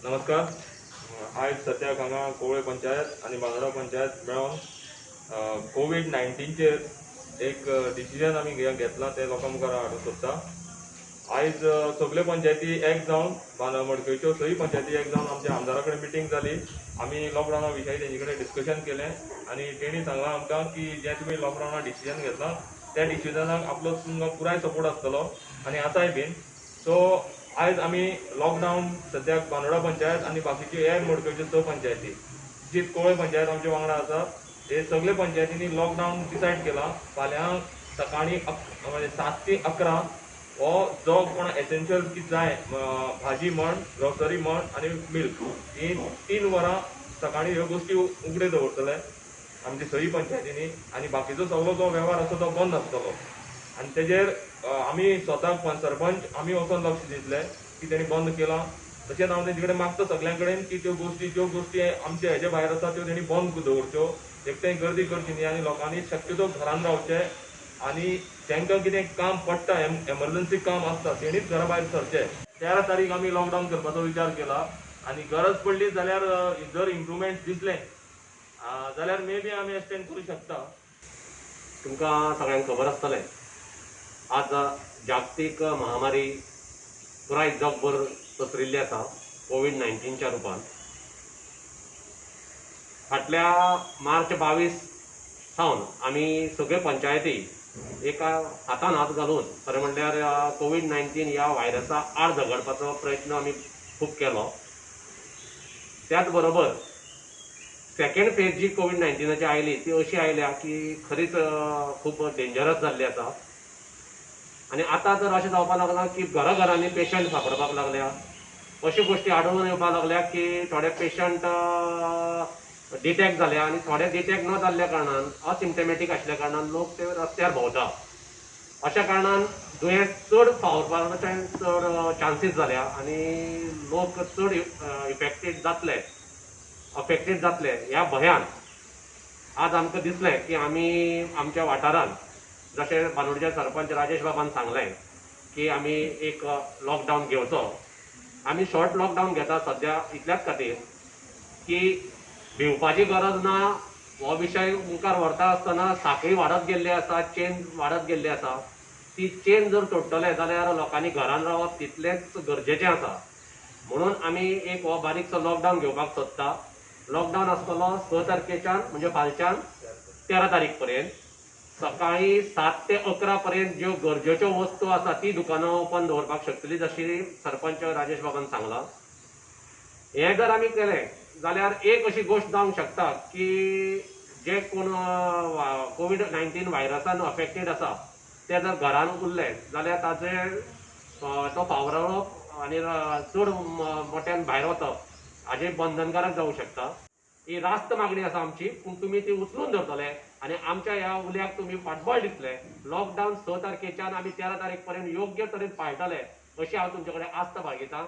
नमस्कार. आयज सद्याक हांगा कोवळे पंचायत आनी बांदोडा पंचायत मेळोन कोवीड 19चेर एक डिसिजन आमी घेतलां तें लोकां मुखार हाडूंक सोदता. आयज सगल्यो पंचायती एक जावन, मडकयच्यो सगळी पंचायती एक जावन आमच्या आमदारा कडेन मिटींग जाली. आमी लॉकडावना विशयी तेंचे कडेन डिस्कशन केलें आनी तेणी सांगलां आमकां की जें तुमी लॉकडावना डिसिजन घेतलां त्या डिसिजनाक आपलो तुमकां पुराय सपोर्ट आसतलो आनी आसाय बीन. सो आयज आमी लॉकडावन सद्याक बांदोडा पंचायत आनी बाकीच्यो हेर मडकयच्यो स पंचायती, तशीच कोवळे पंचायत आमच्या वांगडा आसा, हे सगळे पंचायतींनी लॉकडावन डिसायड केला. फाल्यां सकाळीं म्हणजे 7 ते 11 हो जो कोण एसेन्शियल कितें जाय, भाजी म्हण, ग्रोसरी म्हण आनी मिल्क, ही 3 वरां सकाळीं ह्यो गोश्टी उगड्यो दवरतले आमच्या सगळी पंचायतींनी आनी बाकीचो सगलो जो वेव्हार आसा तो बंद आसतलो. आनी तेजेर आमी स्वता सरपंच आमी वचोन लक्ष दितले की तेणी बंद केलां. तशेंच हांव तेंचे कडेन मागता सगल्यां कडेन की त्यो गोश्टी, ज्यो गोश्टी आमच्या हेजे भायर आसा, त्यो तेणी बंद दवरच्यो, एकठांय गर्दी करची न्ही आनी लोकांनी शक्यतो घरान रावचें आनी तांकां कितें काम पडटा, एमर्जन्सी काम आसता, तेणीच घरा भायर सरचें. 13 तारीख आमी लॉकडावन करपाचो विचार केला आनी गरज पडली जाल्यार, जर इम्प्रुवमेंट दिसलें जाल्यार मे बी आमी एक्सटेंड करूं शकता. तुमकां सगळ्यांक खबर आसतलें, आज जागतीक महामारी पुराय जगभर पसरिल्ली आसा कोवीड 19च्या रुपान. फाटल्या मार्च 22 सावन आमी सगळ्यो पंचायती एका हातान हात घालून खरें म्हणल्यार कोवीड 19 ह्या व्हायरसा आड झगडपाचो प्रयत्न आमी खूब केलो. त्याच बरोबर सेकंड फेज जी कोवीड 19ची आयली ती अशी आयल्या की खरीच खूब डेंजरस जाल्ली आसा आनी आतां तर अशें जावपाक लागलां की घरा घरांनी पेशंट सापडपाक लागल्या. अश्यो गोश्टी आढळून येवपाक लागल्या की थोडे पेशंट डिटेक्ट जाले आनी थोडे डिटेक्ट न जाल्ल्या कारणान, असिम्टमॅटीक आशिल्ल्या कारणान लोक ते रस्त्यार भोंवता. अशा कारणान दुयेंस चड फावरपाचे चड चान्सीस जाल्या आनी लोक चड इफेक्टेड जातले, अफेक्टेड जातले ह्या भंयान आज आमकां दिसलें की आमी आमच्या वाठारांत, जशें बांदोडचे सरपंच राजेश बाबान सांगलें की आमी एक लॉकडावन घेवचो. आमी शॉर्ट लॉकडावन घेता सद्या इतल्याच खातीर की भिवपाची गरज ना. हो विशय मुखार व्हरता आसतना साखळी वाडत गेल्ली आसा, चेन वाडत गेल्ली आसा. ती चेन जर तोडटले जाल्यार लोकांनी घरान रावप तितलेंच गरजेचें आसा. म्हणून आमी एक हो बारीकसो लॉकडावन घेवपाक सोदता. लॉकडावन आसतलो 6 तारखेच्यान, म्हणजे फालच्यान 13 तारीख पर्यंत, सकाळी 7 ते 11 पर्यंत ज्यो गरजेच्यो वस्तू आसा ती दुकानां ओपन दवरपाक शकतली, जशी सरपंच राजेश बाबान सांगलां. हें जर आमी केलें जाल्यार एक अशी गोश्ट जावंक शकता की जे कोण कोवीड 19 व्हायरसान अफेक्टेड आसा ते जर घरान उरले जाल्यार ताजे तो फावरप आनी चड मोठ्यान भायर वचप हाजेर बंधनकारक जावंक शकता. ही रास्त मागणी आसा आमची, पूण तुमी ती उचलून धरतले आनी आमच्या ह्या उल्याक तुमी फाटबळ दितले. लॉकडावन 6 तारखेच्यान आमी 13 तारीख पर्यंत योग्य तरेन पाळटले अशी हांव तुमचे कडेन आस्त बाळगितां.